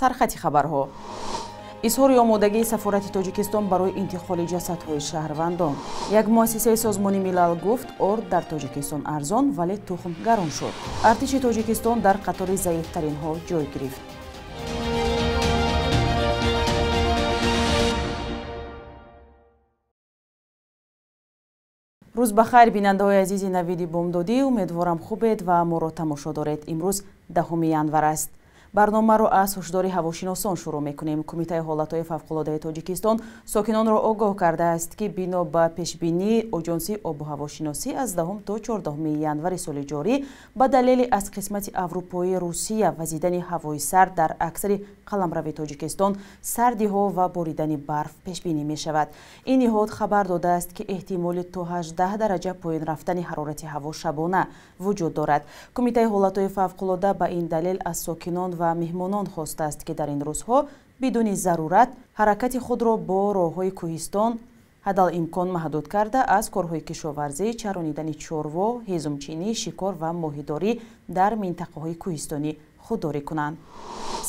Сархати хабарҳо. Изҳори омодагии сафорати Тоҷикистон барои интиқоли ҷасадҳои шаҳрвандон. Як муассисаи Созмони Милал гуфт, орд дар Тоҷикистон арзон, вале тухм гарон шуд. Артиши Тоҷикистон дар қатори заифтаринҳо ҷой гирифт. Рӯз ба хайр, бинандаҳои азизи Навиди Бомдодӣ. Умедворам хубед ва моро тамошо доред. Имрӯз 10 январ аст. Барномаро аз ҳушдори ҳавошиносон шурӯъ мекунем. Кумитаи ҳолатҳои фавқулодаи Тоҷикистон сокинонро огоҳ кардааст, ки бино ба пешбинии Оҷонсии обу ҳавошиносӣ аз 10 то 14 январи соли ҷорӣ ба далели аз қисмати аврупоии Русия вазидани ҳавои сард дар аксари қаламрави Тоҷикистон сардиҳо ва боридани барф пешбинӣ мешавад. Ин ниҳод хабар додааст, ки эҳтимоли то 18 дараҷа поён рафтани ҳарорати ҳаво шабона вуҷуд дорад. Кумитаи ҳолатҳои фавқулода ба ин далел аз сокинон ва меҳмонон хостааст, ки дар ин рӯзҳо бидуни зарурат ҳаракати худро бо роҳҳои кӯҳистон ҳадал имкон маҳдуд карда, аз корҳои кишоварзӣ, чаронидани чорво, ҳезумчинӣ, шикор ва моҳидорӣ дар минтақаҳои кӯҳистонӣ худдорӣ кунанд.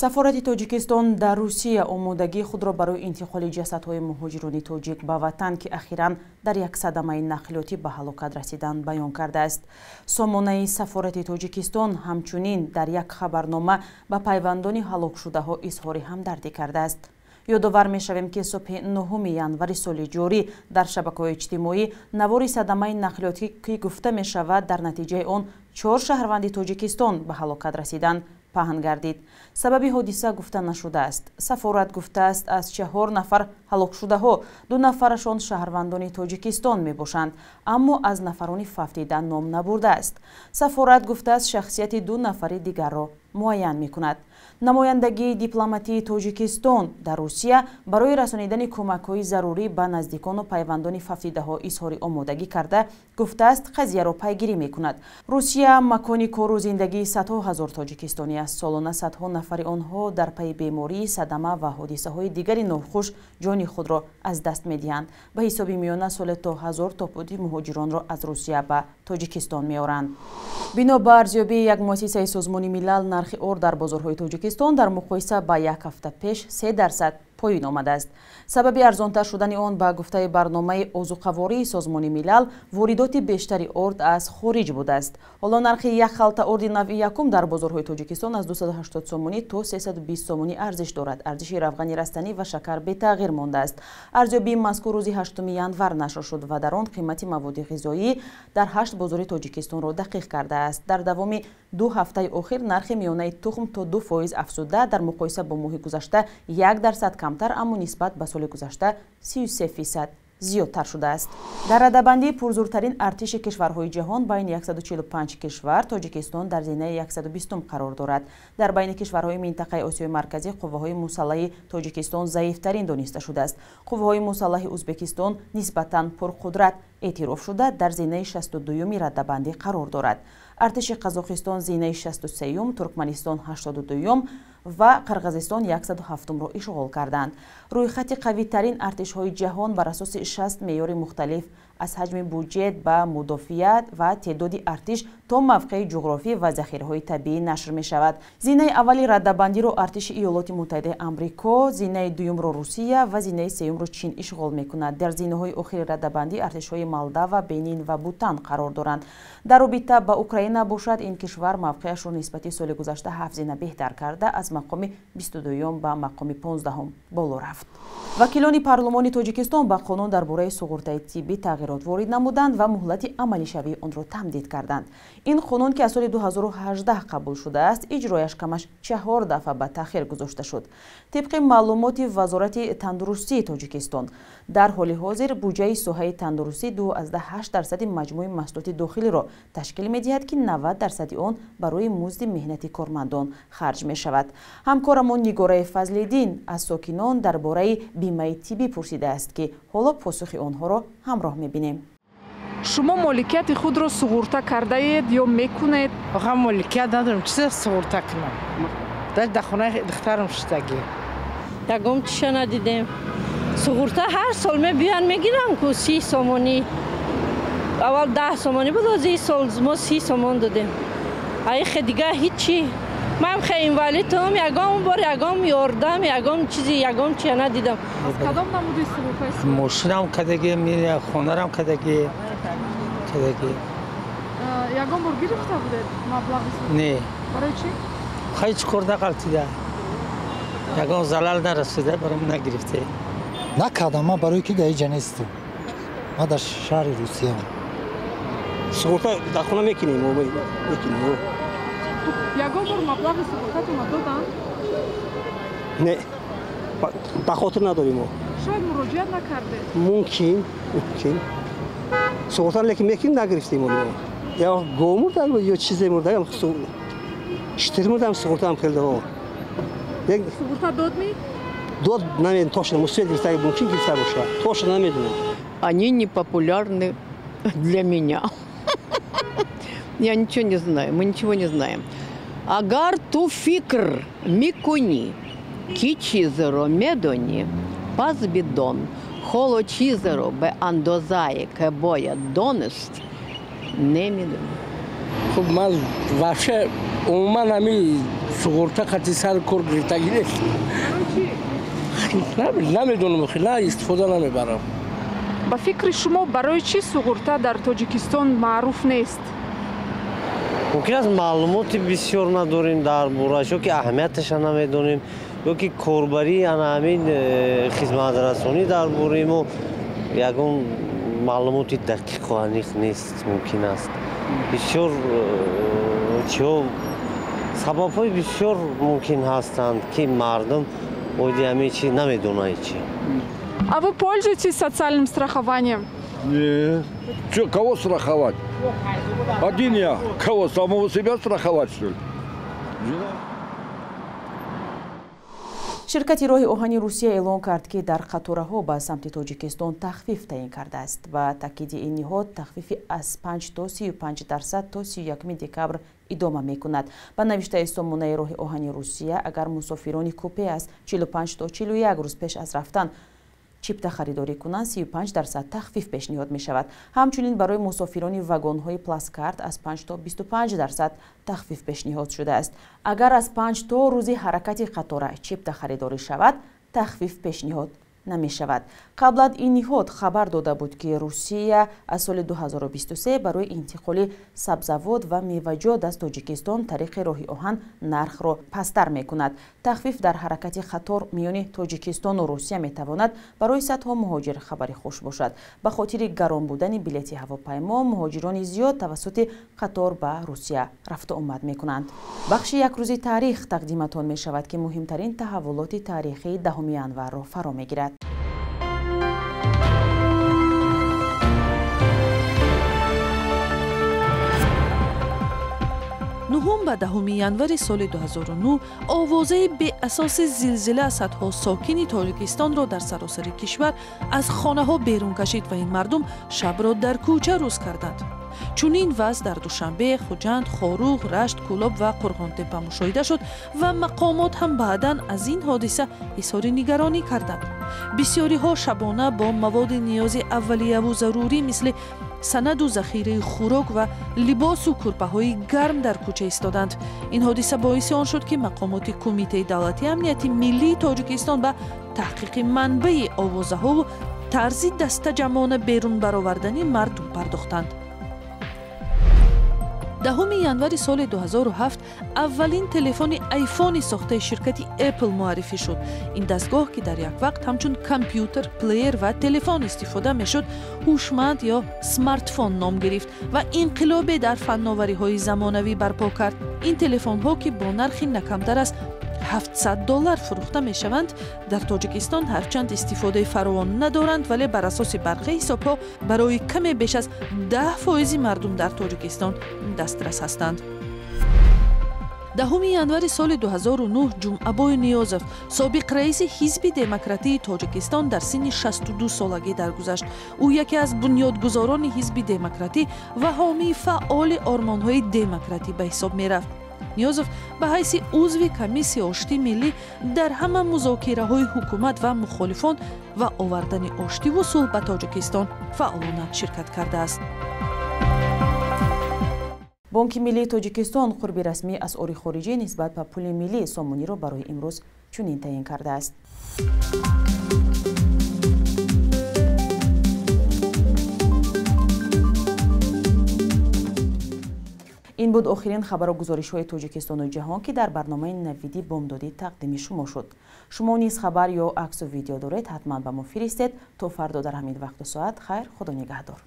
Сафорати Тоҷикистон дар Русия омодагии худро барои интиқоли ҷасадҳои муҳоҷирони тоҷик ба ватан, ки ахиран дар як садамаи нақлиётӣ ба ҳалокат расиданд, баён кардааст. Сомонаи Сафорати Тоҷикистон ҳамчунин дар як хабарнома ба пайвандони ҳалокшудаҳо изҳори ҳамдардӣ кардааст. Ёдовар мешавем, ки субҳи 9 январи соли ҷорӣ дар шабакаҳои иҷтимоӣ навори садамаи нақлиётӣ, ки гуфта мешавад дар натиҷаи он 4 шаҳрванди Тоҷикистон ба ҳалокат расиданд, паҳн гардид. Сабаби ҳодиса гуфта нашудааст. Сафорат гуфтааст, аз 4 нафар ҳалокшудаҳо 2 нафарашон шаҳрвандони Тоҷикистон мебошанд, аммо аз нафарони фавтида ном набурдааст. Сафорат гуфтааст, шахсияти 2 нафари дигарро муайян мекунад. Намояндагии дипломатии Тоҷикистон дар Русия барои расонидани кӯмакҳои зарурӣ ба наздикону пайвандони фавтидаҳо изҳори омодагӣ карда, гуфтааст, қазияро пайгирӣ мекунад. Русия макони кору зиндагии садҳо ҳазор тоҷикистонӣ аст. Солона садҳо нафари онҳо дар пайи беморӣ, садама ва ҳодисаҳои дигари нохуш ҷони худро аз даст медиҳанд. Ба ҳисоби миёна соле то 1000 тобути муҳоҷиронро аз Русия ба Тоҷикистон меоранд. Бино ба арзёбии як муассисаи Созмони Милал, нархи орд дар бозорҳои Тоҷикистон дар муқоиса ба як ҳафта пеш 3% поён омадааст. Сабаби арзонтар шудани он ба гуфтаи барномаи озуқавории Созмони Милал воридоти бештари орд аз хориҷ будааст. Ҳоло нархи як халта орди навъи якум дар бозорҳои Тоҷикистон аз 280 сомонӣ то 320 сомонӣ арзиш дорад. Арзиши равғани растанӣ ва шакар бетағйир мондааст. Арзёбии мазкур рӯзи 8 январ нашр шуд ва дар он қимати маводи ғизоӣ дар 8 бозори Тоҷикистонро дақиқ кардааст. Дар давоми 2 ҳафтаи охир нархи миёнаи тухм то 2% афзуда, дар муқоиса бо моҳи гузашта 1% камтар, аммо нисбат ба соли гузашта 33% зиёдтар шудааст. Дар радабандии пурзуртарин артиши кишварҳои ҷаҳон байни 145 кишвар Тоҷикистон дар зинаи 120 қарор дорад. Дар байни кишварҳои минтақаи Осиёи Марказӣ қувваҳои мусаллаҳи Тоҷикистон заифтарин дониста шудааст. Қувваҳои мусаллаҳи Ӯзбекистон нисбатан пурқудрат эътироф шуда, дар зинаи 62-юми радабандӣ қарор дорад. Артиши Қазоқистон зинаи 63-юм, Туркманистон 82-юм ва Қирғизистон 107-умро ишғол карданд. Рӯйхати қавитарин артишҳои ҷаҳон бар асоси 60 меъёри мухталиф аз ҳаҷми буҷет ба мудофиат ва теъдоди артиш то мавқеи ҷуғрофӣ ва захираҳои табиӣ нашр мешавад. Зинаи аввали радабандиро артиши Иёлоти Муттаҳидаи Амрико, зинаи дуюмро Русия ва зинаи сеюмро Чин ишғол мекунад. Дар зинаҳои охири радабандӣ артишҳои Молдава, Бенин ва Бутан қарор доранд. Дар робита ба Украина бошад, ин кишвар мавқеашро нисбати соли гузашта 7 зина беҳтар карда, аз мақоми 22-юм ба мақоми 15-ум боло рафт. Вакилони парлумони Тоҷикистон ба қонун дар бораи суғуртаи тиббӣ тағйирот ворид намуданд ва муҳлати амалишавии онро тамдид карданд. Ин қонун, ки аз соли 2018 қабул шудааст, иҷрояш камаш 4 дафъа ба таъхир гузошта шуд. Тибқи маълумоти Вазорати тандурустии Тоҷикистон, дар ҳоли ҳозир буҷаи соҳаи тандурустӣ 2,8% маҷмӯи маҳсулоти дохилиро ташкил медиҳад, ки 90% он барои музди меҳнати кормандон харҷ мешавад. Ҳамкорамон Нигораи Фазлиддин аз сокинон дар бораи бимаи тиббӣ пурсидааст, ки ҳоло посухи онҳоро ҳамроҳ мебинем. Шумо моликияти худро суғурта кардаед ё мекунед? Охам моликият надорам, чизе суғурта кунам? Дар хонаи духтарам шудагӣ. Ягон чиша надидем. Суғурта ҳар сол мебиён мегирам ку 30 сомонӣ. Аввал 10 сомонӣ буд, ҳозир сол мо 30 сомон додем. Аихе дигар ҳичи. Ман хе инвалидам, ягон бор ягон ёрдам, ягон чизи, ягон чия надидам. Аз кадом намуди суғурта истифода? Мошинам кадаги, хонаам кадаги, кадаги. Ягон бор гирифта будед маблағи суғурта? Не. Барои чӣ? Ҳеҷ кор нақалтида. Ягон залал нарасида, баром нагирифте. Накардам ман, барои ки дар инҷа нестам. Ман дар шаҳри Русияам. Суғурта дар хона мекунем, мекунем. Ягон бор маблағи суғуртатонро доданд? Не, ба хотир надорем мо. Шояд муроҷиат накардед? Мумкин, мумкин. Суғурта лекин мекунем, нагирифтем мо. Ё гов мурда, ё чизе мурда, штир мурдам, суғуртаам хеле. Суғурта дод ми? Дод намедонам, точно, мусоид гирифта, мумкин гирифта бошад. Точно намедонам. Они не популярны для меня. Я ничего не знаю, мы ничего не знаем. Агар ту фикр микуни, ки чизеро медони, пас бидон, холо чизеро бе андозае ке бояд донист, не медони. Хуб, ман вообще умуман ҳамин суғурта қати сар кор гирифтагӣ нест. Намедонам, на истифода намебарам. Ба фикри шумо барои чӣ суғурта дар Тоҷикистон маъруф нест? Мумкин аст маълумоти бисёр надорем дар борааш, ё ки аҳамияташа намедонем, ё ки корбарии ана ҳамин хизматрасонӣ дар бораи мо ягон маълумоти дақиқу аниқ нест. Мумкин аст бисёр чиҳо, сабабҳои бисёр мумкин ҳастанд, ки мардум оиди ҳамин чи намедонад чи. А вы пользуетесь социальным страхованием? Нет. Че, кого страховать? Один я. Кого? Самого себя страховать, что ли? Ширкати роҳи оҳани Русия эълон кард, ки дар қатораҳо ба самти Тоҷикистон тахфиф таъин кардааст. Ба таъкиди ин ниҳод, тахфифи аз 5 то 35% то 31 декабр идома мекунад. Ба навиштаи сомонаи роҳи оҳани Русия, агар мусофирони купе аз 45 то 41 рӯз пеш аз рафтан чипта харидорӣ кунанд, 35% тахфиф пешниҳод мешавад. Ҳамчунин барои мусофирони вагонҳои плацкарт аз 5 то 25% тахфиф пешниҳод шудааст. Агар аз 5 то рӯзи ҳаракати қатора чипта харидорӣ шавад, тахфиф пешниҳод намешавад. Қаблан ин ниҳод хабар дода буд, ки Русия аз соли 2023 барои интиқоли сабзавот ва меваҷот аз Тоҷикистон тариқи роҳи оҳан нархро пасттар мекунад. Тахфиф дар ҳаракати қатор миёни Тоҷикистону Русия метавонад барои садҳо муҳоҷир хабари хуш бошад. Ба хотири гарон будани билети ҳавопаймо муҳоҷирони зиёд тавассути қатор ба Русия рафту омад мекунанд. Бахши якрӯзи таърих тақдиматон мешавад, ки муҳимтарин таҳаввулоти таърихии 10 январро фаро мегирад. Нуҳум ба 10 январи соли 2009 овозаи беасоси зилзила садҳо сокини Тоҷикистонро дар саросари кишвар аз хонаҳо берун кашид ва ин мардум шабро дар кӯча рӯз карданд. Чунин вазъ дар Душанбе, Хуҷанд, Хоруғ, Рашт, Кӯлоб ва Қурғонтепа мушоҳида шуд ва мақомот ҳам баъдан аз ин ҳодиса изҳори нигаронӣ карданд. Бисёриҳо шабона бо маводи ниёзи аввалияву зарурӣ мисли санаду захираи хӯрок ва либосу кӯрпаҳои гарм дар кӯча истоданд. Ин ҳодиса боиси он шуд, ки мақомоти Кумитаи давлатии амнияти миллии Тоҷикистон ба таҳқиқи манбаи овозаҳову тарзи дастаҷамъона берун баровардани мардум пардохтанд. 10 январи соли 2007 аввалин телефони айфони сохтаи ширкати Apple муаррифӣ шуд. Ин дастгоҳ, ки дар як вақт ҳамчун компютер, плеер ва телефон истифода мешуд, ҳушманд ё смартфон ном гирифт ва инқилобе дар фанновариҳои замонавӣ барпо кард. Ин телефонҳо, ки бо нархи на камтар аз $700 фурӯхта мешаванд, дар Тоҷикистон ҳарчанд истифодаи фаровон надоранд, вале бар асоси бархе ҳисобҳо барои каме беш аз 10% мардум дар Тоҷикистон дастрас ҳастанд. 10 январи соли 2009 Ҷумъабой Ниёзов, собиқ раиси Ҳизби демократии Тоҷикистон, дар синни 62 солагӣ даргузашт. Ӯ яке аз бунёдгузорони Ҳизби демократӣ ва ҳомии фаъоли ормонҳои демократӣ ба ҳисоб мерафт. Ниёзов ба ҳайси узви комиссияи оштии миллӣ дар ҳама музокираҳои ҳукумат ва мухолифон ва овардани оштиву сулҳ ба Тоҷикистон фаъолона ширкат кардааст. Бонки миллии Тоҷикистон қурби расмии асъори хориҷӣ нисбат ба пули миллӣ сомониро барои имрӯз чунин таъин кардааст. Ин буд охирин хабару гузоришҳои Тоҷикистону ҷаҳон, ки дар барномаи Навиди бомдодӣ тақдими шумо шуд. Шумо низ хабар ё аксу видео доред, ҳатман ба мо фиристед. То фардо дар ҳамин вақту соат хайр, Худо нигаҳдор.